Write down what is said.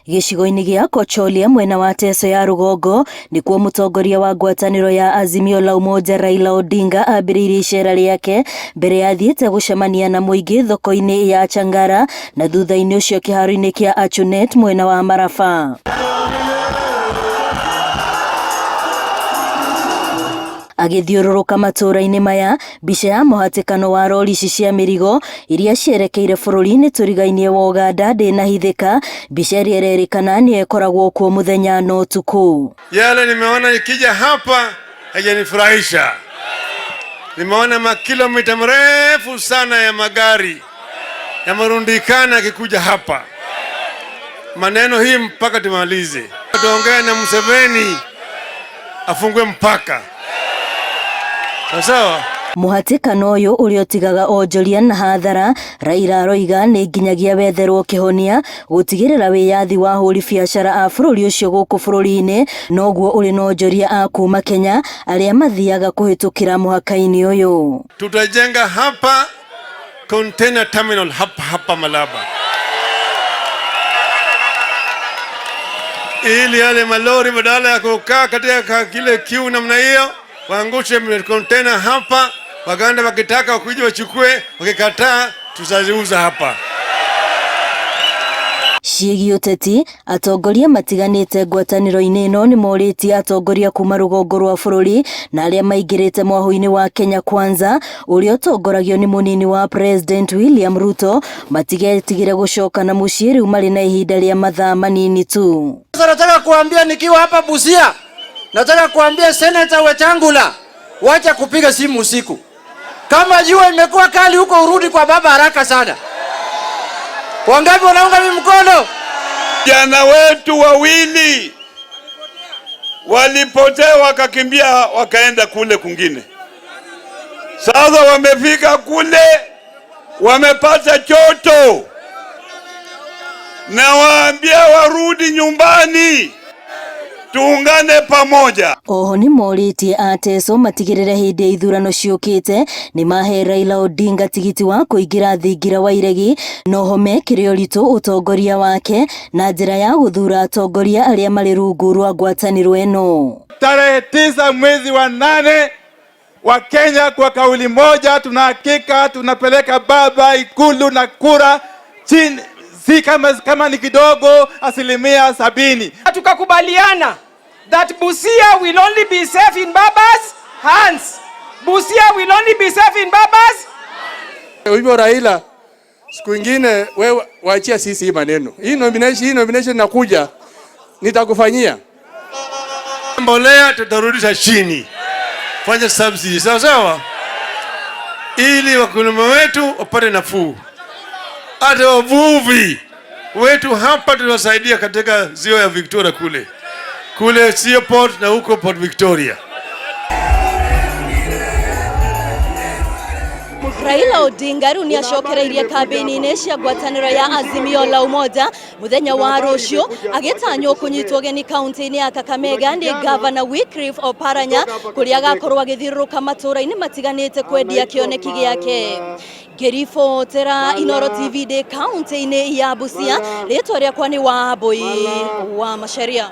Gĩcigo-inĩ gĩa Kocholia mwena wa Teso ya rũgongo nĩkuo mũtongoria wa ngwatanĩro ya Azimio la Umoja Raila Odinga ambĩrĩirie icera rĩake mbere ya athiĩte gũcemania na mũingĩ thoko-inĩ ya Changara na thutha-inĩ ũcio kĩharo-inĩ kĩa Achunet mwena wa Maraba. Agĩthiũrũrũka matũũra-inĩ maya, mbica ya mũhatĩkano wa rori ici cia mĩrigo iria cierekeire bũrũri-inĩ tũrigainie wa Uganda ndĩnahithĩka, mbica ĩrĩa ĩrerĩkana nĩyo ĩkoragwo kuo mũthenya na ũtukũ. Yale nimeona ikija hapa haijanifurahisha. Nimeona makilomita mrefu sana ya magari yamerundikana yakikuja hapa. Maneno hii mpaka tumalize. Tuongee na Museveni afungue mpaka. Sawa sawa. Mũhatĩkano ũyũ ũrĩa ũtigaga onjoria na hathara, Raila aroiga nĩ nginyagia wetherwo kĩhonia gũtigĩrĩra wĩyathi wa ahũri biacara a bũrũri ũcio gũkũ bũrũri-inĩ noguo ũrĩ na onjoria a kuma Kenya arĩa mathiaga kũhĩtũkĩra mũhaka-inĩ ũyũ. Tutajenga hapa container terminal hapa hapa Malaba, ili yale malori badala ya kukaa katika kile kiu namna hiyo waangushe container hapa. Waganda wakitaka wakuja wachukue, wakikataa tutaziuza hapa. Ciĩgiĩ ũteti, atongoria matiganĩte ngwatanĩro-inĩ ĩno nĩmorĩtie atongoria kuma rũgongo rwa bũrũri na arĩa maingĩrĩte mwahũ-inĩ wa Kenya Kwanza ũrĩa ũtongoragio nĩ mũnini wa President William Ruto matigetigĩre gũcoka na mũciĩ rĩu marĩ na ihinda rĩa mathaa manini tu. Sasa nataka kuambia nikiwa hapa Busia, nataka kuambia Senator Wetangula, wacha kupiga simu usiku. Kama jua imekuwa kali huko, urudi kwa baba haraka sana. Wangapi wanaunga mimi mkono? Vijana wetu wawili walipotea wakakimbia wakaenda kule kwingine. Sasa wamefika kule wamepata choto, na waambia warudi nyumbani, tuungane pamoja. Oho nĩmorĩtie Ateso matigĩrĩre hĩndĩ ya ithurano ciũkĩte nĩmahe Raila Odinga tigiti wa kũingĩra thingira wa iregi noho mekĩre ũritũ ũtongoria wake na njĩra ya gũthura atongoria arĩa marĩ rungu rwa ngwatanĩro ĩno. Tarehe 9 mwezi wa 8, Wakenya kwa kauli moja tunahakika tunapeleka baba Ikulu na kura chini, si kama ni kidogo, 70%. Tukakubaliana that Busia will only be safe in Baba's hands. Busia will only be safe in Baba's. Hivyo Raila, siku ingine wewe waachia sisi hii maneno. Hii nomination inakuja, nitakufanyia. Mbolea tutarudisha chini, fanya subsidy sawa sawa, ili wakulima wetu wapate nafuu. Hata wavuvi wetu hapa tunasaidia katika ziwa ya Victoria kule kule Seaport na huko Port Victoria. Raila Odinga rĩu nĩacokereirie kambĩini-inĩ cia ngwatanĩro ya Azimio la Umoja mũthenya wa rũciũ agĩtanywo kũnyitwo ũgeni kaunti-inĩ ya Kakamega nĩ Gavana Wycliffe Oparanya kũrĩa agakorwo agĩthiũrũrũka matũũra-inĩ matiganĩte kwendia kĩoneki gĩake. Ngĩribotera Inooro TV ndĩ kaunti-inĩ ya Busia, rĩtwa rĩakwa nĩ Wambui wa Macharia.